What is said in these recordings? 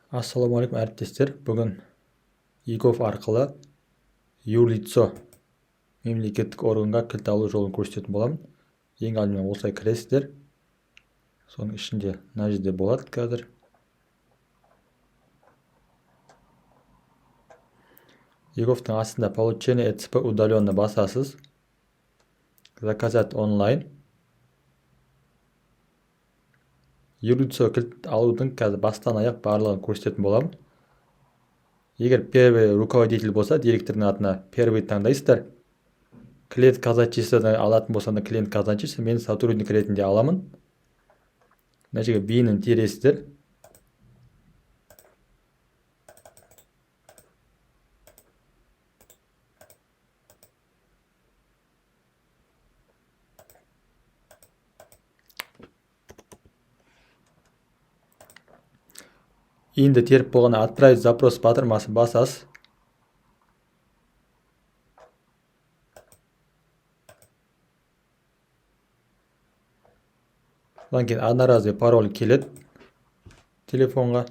Ассалаумағалейкум, әріптестер! Бүгін eGov арқылы юрлицо мемлекеттік органға кілт алу жолын көрсететін боламын. Ең алдымен осылай кіресіздер. Соның ішінде мына жерде болады қазір. eGov'тың астында «Получение ЭЦП удаленно» басасыз. «Заказать онлайн». Юрлицо кілт алудың қазір бастан аяқ барлығын көрсететін боламын. Егер первый руководитель болса, директордың атына первый таңдайсыздар. Клиент казначействодан алатын болсаңдар, клиент казначейство, мен сотрудник ретінде аламын. Мына жерге БИН-ін тересіздер. ИИН-ді теріп болғаннан «Отправить запрос» батырмасын басасыз. Одан кейін одноразовый пароль келеді телефонға.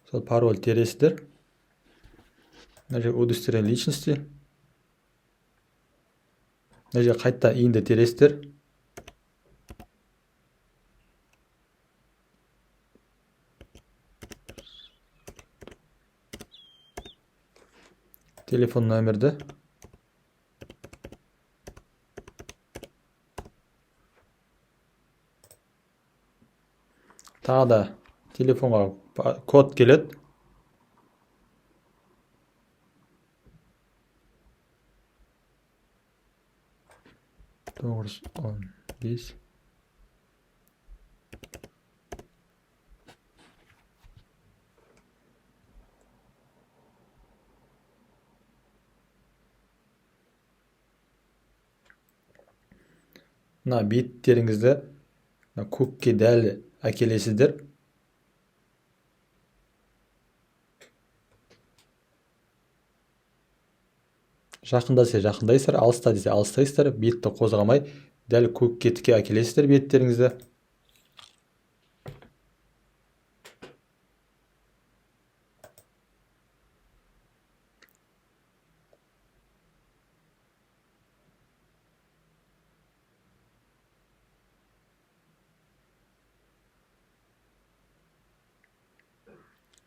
Сол пароль тересіздер. Мына жерге «Удостоверение личности». Мына жерге қайта ИИН-ді тересіздер. Телефон номерді. Тағы да телефонға код келеді. 915. Мына беттеріңізді мына көкке дәл әкелесіздер. Жақында десе жақындайсыздар, алыста десе алыстайсыздар. Бетті қозғамай, дәл көкке тіке әкелесіздер беттеріңізді.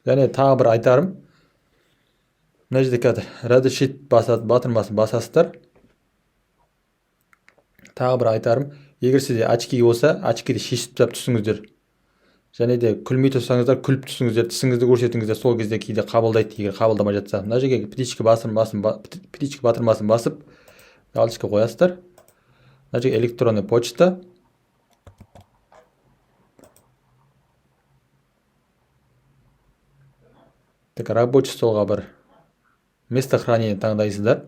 Және тағы бір айтарым, мына жерде қазір «Разрешить» басады, батырмасын басасыздар. Тағы бір айтарым, егер сізде очки болса, очкиді шешіп тастап түсіңіздер. Және де күлмей тұрсаңыздар, күліп түсіңіздер, тісіңізді көрсетіңіздер. Сол кезде кейде қабылдайды, егер қабылдамай жатса. Мына жерге птичка батырмасын басып, галочка қоясыздар. Мына жерге электронный почта. Так, рабочий столға бір место хранения таңдайсыздар.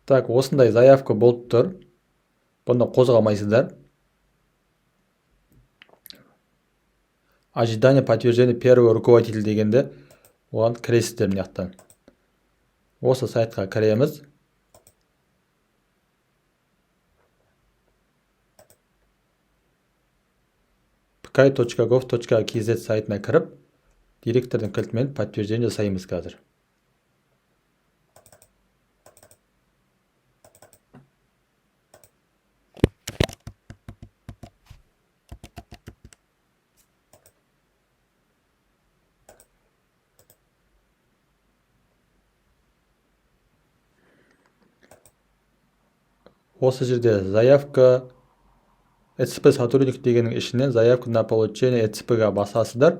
Так, осындай заявка болып тұр. Бұны қозғамайсыздар. «Ожидание подтверждения первого руководитель» дегенде, оған кіресіздер. Мына жақтан осы сайтқа кіреміз. pk.gov.kz сайтына кіріп, директордың кілтімен подтверждение жасаймыз қазір. Осы жерде «Заявка ЭЦП сотрудник» дегеннің ішінен «Заявка на получение ЭЦП» ға басасыздар.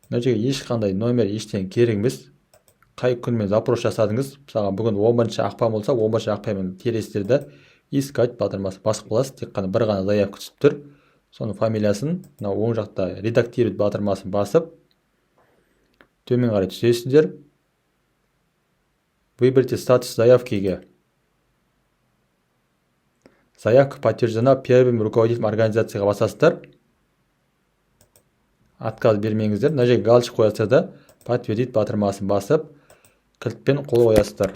Мына жерге ешқандай номер, ештеңе керек емес. Қай күнмен запрос жасадыңыз, мысалға, бүгін 11 ақпан болса, 11 ақпанмен тересіздер да, «Искать» батырмасын басып қаласыз. Тек қана бір ғана заявка түсіп тұр. Соның фамилиясын мына оң жақта редактировать батырмасын басып, төмен қарай түсесіздер. Выберите статус заявкиге. Заявка подтверждена первым руководителем организацияға басасыздар. Отказ бермеңіздер. Мына жерге галочка қоясыздар да, подтвердить батырмасын басып, кілтпен қол қоясыздар.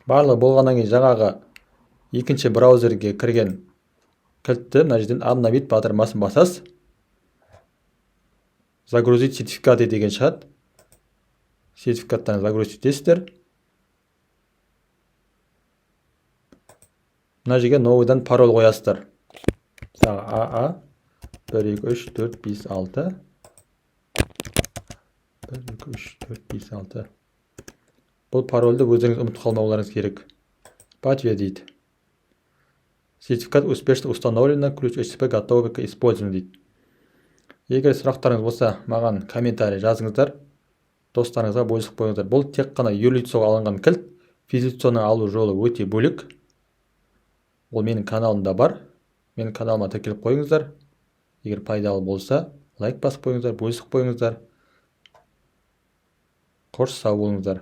Барлығы болғаннан кейін жаңағы екінші браузерге кірген кілтті мына жерден обновить батырмасын басасыз. Загрузить сертификаты деген шығады. Сертификаттан загрузить етесіздер. Мына жерге новыйдан пароль қоясыздар. Мысалы, АА 1 2 3 4 5 6 1 2 3 4 5 6. Бұл парольді өздеріңіз ұмытып қалмауларыңыз керек. Подтвердить. Сертификат успешно установлено, ключ HTTP готовый к использованию дейді. Егер сұрақтарыңыз болса, маған комментарий жазыңыздар. Достарыңызға бөлісіп қойыңыздар. Бұл тек қана юрлицоға алынған кілт. Физлицоны алу жолы өте бөлек. Ол менің каналымда бар. Менің каналыма тіркеліп қойыңыздар. Егер пайдалы болса, лайк басып қойыңыздар, бөлісіп қойыңыздар. Қош, сау болыңыздар.